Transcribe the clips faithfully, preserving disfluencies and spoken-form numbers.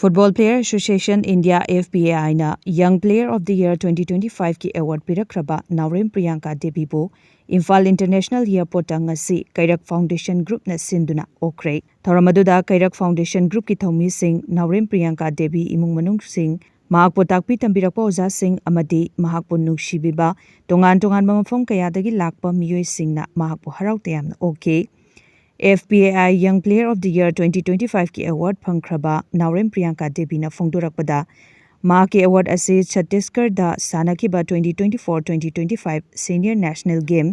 Football Player Association India, F P A I ꯅ Young Player of the Year twenty twenty-five ꯀꯤ award ꯄꯤꯔꯛꯈ꯭ꯔꯕ ꯅꯥꯎꯔꯦꯝ Priyanka ꯗꯦꯕꯤꯕꯨ Imphal International Airport ꯇ ꯉꯁꯤ ꯀꯩꯔꯛ Foundation Group ꯅ ꯁꯤꯟꯗꯨꯅ ꯑꯣꯛꯈ꯭ꯔꯦ꯫ ꯊꯧꯔꯝ ꯑꯗꯨꯗ ꯀꯩꯔꯛ Foundation Group ꯀꯤ ꯊꯧꯃꯤꯁꯤꯡ, ꯅꯥꯎꯔꯦꯝ ꯄ꯭ꯔꯤꯌꯥꯡꯀꯥ ꯗꯦꯕꯤ ꯏꯃꯨꯡ ꯃꯅꯨꯡꯁꯤꯡ, ꯃꯍꯥꯛꯄꯨ ꯇꯥꯛꯄꯤ ꯇꯝꯕꯤꯔꯛꯄ ꯑꯣꯖꯥꯁꯤꯡ ꯑꯃꯗꯤ ꯃꯍꯥꯛꯄꯨ ꯅꯨꯡꯁꯤꯕꯤꯕ ꯇꯣꯉꯥꯟ ꯇꯣꯉꯥꯟꯕ ꯃꯐꯝ ꯀꯌꯥꯗꯒꯤ ꯂꯥꯛꯄ ꯃꯤꯑꯣꯏꯁꯤꯡꯅ ꯃꯍꯥꯛꯄꯨ ꯍꯔꯥꯎ ꯇꯌꯥꯝꯅ ꯑꯣꯛꯈꯤ꯫ F P A I Young Player of the Year twenty twenty-five ꯀꯤ award ꯐꯪꯈ꯭ꯔꯕ ꯅꯥꯎꯔꯦꯝ ꯄ꯭ꯔꯤꯌꯥꯡꯀꯥ ꯗꯦꯕꯤꯅ ꯐꯣꯡꯗꯣꯔꯛꯄꯗ, ꯃꯍꯥꯛꯀꯤ award ꯑꯁꯤ ꯆꯠꯇꯤꯁꯒꯔꯗ ꯁꯥꯟꯅꯈꯤꯕ twenty twenty-four twenty twenty-five Senior National Game,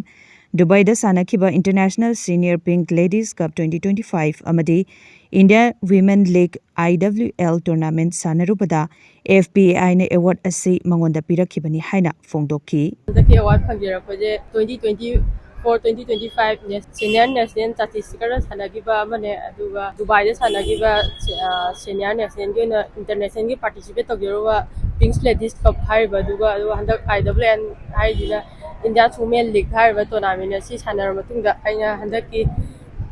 ꯗꯨꯕꯥꯏꯗ ꯁꯥꯟꯅꯈꯤꯕ International Senior Pink Ladies Cup twenty twenty-five ꯑꯃꯗꯤ India Women League, I W L, tournament ꯁꯥꯟꯅꯔꯨꯕꯗ F P A I ꯅ award ꯑꯁꯤ ꯃꯉꯣꯟꯗ ꯄꯤꯔꯛꯈꯤꯕꯅꯤ ꯍꯥꯏꯅ ꯐꯣꯡꯗꯣꯛꯈꯤ꯫ ꯍꯟꯗꯛꯀꯤ award ꯐꯪꯖꯔꯛꯄꯁꯦ twenty twenty-four twenty twenty-five ꯅꯦ-, Senior National ꯆꯠꯇꯤꯁꯒꯔꯗ ꯁꯥꯟꯅꯈꯤꯕ ꯑꯃꯅꯦ, ꯑꯗꯨꯒ ꯗꯨꯕꯥꯏꯗ ꯁꯥꯟꯅꯈꯤꯕ, ꯑ, Senior National ꯒꯤ ꯑꯣꯏꯅ International ꯒꯤ participate ꯇꯧꯖꯔꯨꯕ Pink Ladies Cup ꯍꯥꯏꯔꯤꯕ ꯑꯗꯨꯒ, ꯑꯗꯨꯒ ꯍꯟꯗꯛ I W L ꯍꯥꯏꯔꯤꯁꯤꯅ India's Women League ꯍꯥꯏꯔꯤꯕ tournament ꯑꯁꯤ ꯁꯥꯟꯅꯔꯕ ꯃꯇꯨꯡꯗ ꯑꯩꯅ ꯍꯟꯗꯛꯀꯤ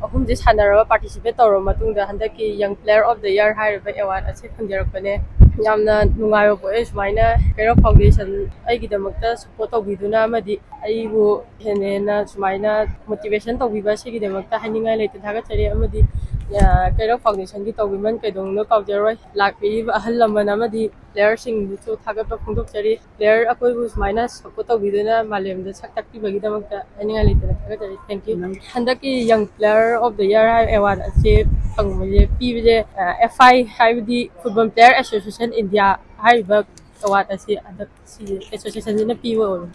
ꯑꯍꯨꯝꯁꯦ ꯁꯥꯟꯅꯔꯕ, participate ꯇꯧꯔꯕ ꯃꯇꯨꯡꯗ ꯍꯟꯗꯛꯀꯤ Young Player of the Year ꯍꯥꯏꯔꯤꯕ award ꯑꯁꯤ ꯐꯪꯖꯔꯛꯄꯅꯦ꯫ ꯌꯥꯝꯅ ꯅꯨꯡꯉꯥꯏꯕ ꯄꯣꯛꯑꯦ꯫ ꯁꯨꯃꯥꯏꯅ ꯀꯩꯔꯛ Foundation ꯑꯩꯒꯤꯗꯃꯛꯇ support ꯇꯧꯕꯤꯗꯨꯅ ꯑꯃꯗꯤ ꯑꯩꯕꯨ ꯍꯦꯟꯅ ꯍꯦꯟꯅ ꯁꯨꯃꯥꯏꯅ motivation ꯇꯧꯕꯤꯕ ꯑꯁꯤꯒꯤꯗꯃꯛꯇ ꯍꯥꯏꯅꯤꯡꯉꯥꯏ ꯂꯩꯇꯅ ꯊꯥꯒꯠꯆꯔꯤ꯫ ꯑꯃꯗꯤ, ꯑ, ꯀꯩꯔꯛ Foundation ꯒꯤ ꯇꯧꯕꯤꯃꯜ ꯀꯩꯗꯧꯅꯨꯡꯗ ꯀꯥꯎꯖꯔꯣꯏ꯫ ꯂꯥꯛꯄꯤꯔꯤꯕ ꯑꯍꯜ ꯂꯃꯟ ꯑꯃꯗꯤ player ꯁꯤꯡꯗꯨꯁꯨ ꯊꯥꯒꯠꯄ ꯐꯣꯡꯗꯣꯛꯆꯔꯤ꯫ Player ꯑꯩꯈꯣꯏꯕꯨ ꯁꯨꯃꯥꯏꯅ support ꯇꯧꯕꯤꯗꯨꯅ ꯃꯥꯂꯦꯝꯗ ꯁꯛ ꯇꯥꯛꯄꯤꯕꯒꯤꯗꯃꯛꯇ ꯍꯥꯏꯅꯤꯡꯉꯥꯏ ꯂꯩꯇꯅ ꯊꯥꯒꯠꯆꯔꯤ꯫ Thank you꯫ ꯍꯟꯗꯛꯀꯤ Young Player of the Year ꯍꯥꯏꯕ award ꯑꯁꯤ ꯐꯪꯕꯁꯦ, ꯄꯤꯕꯁꯦ, ꯑ, F I ꯍꯥꯏꯕꯗꯤ Football Player Association India ꯍꯥꯏꯔꯤꯕ award ꯑꯁꯤ ꯍꯟꯗꯛ ꯁꯤꯒꯤ association ꯁꯤꯅ ꯄꯤꯕ ꯑꯣꯏꯕꯅꯤ꯫